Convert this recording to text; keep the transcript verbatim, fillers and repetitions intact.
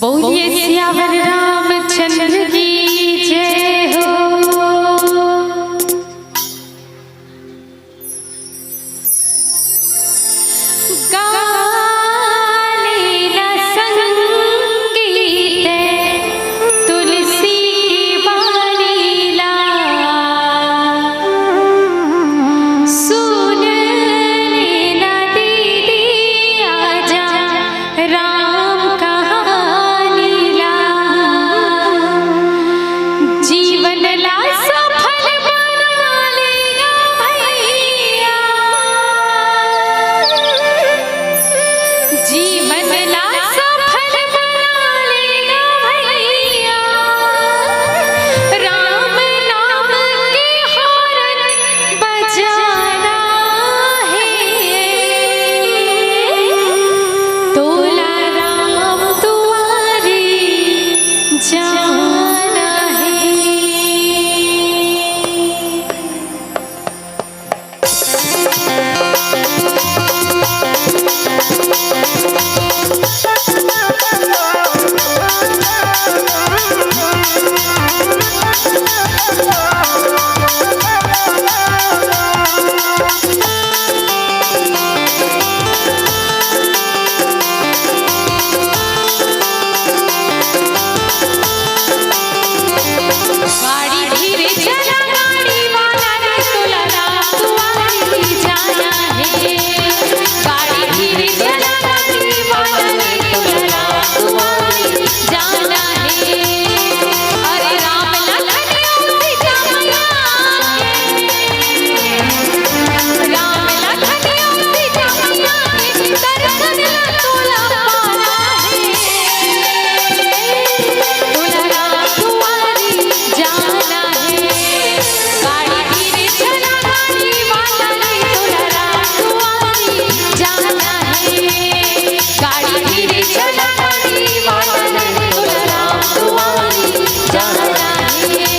बोलिए सियावर रामचंद्र की जय हो। गाले न संगीत तुलसी की बानी ला, सुन ले न दीदी आजा राम कहानी ला। जीवन ला सफल बना लेना भैया, जीवन ला सफल बना लेना भैया। राम नाम के हॉर्न बजाना है, तोला राम दुआरी जाना है। गाड़ी धीरे चला, गाड़ी वाला ने तोला राम दुआरी जाना है। गाड़ी धीरे चला, गाड़ी वाला ने तोला राम दुआरी जाना है। अरे राम लखन और सीता मैया के, राम लखन और सीता मैया के दर्शन ला तोला पाना है। तोला राम दुआरी जाना है। गाड़ी धीरे चला, गाड़ी वाला ने तोला राम दुआरी जाना है। गाड़ी धीरे चला, गाड़ी वाला ने तोला राम दुआरी जाना है।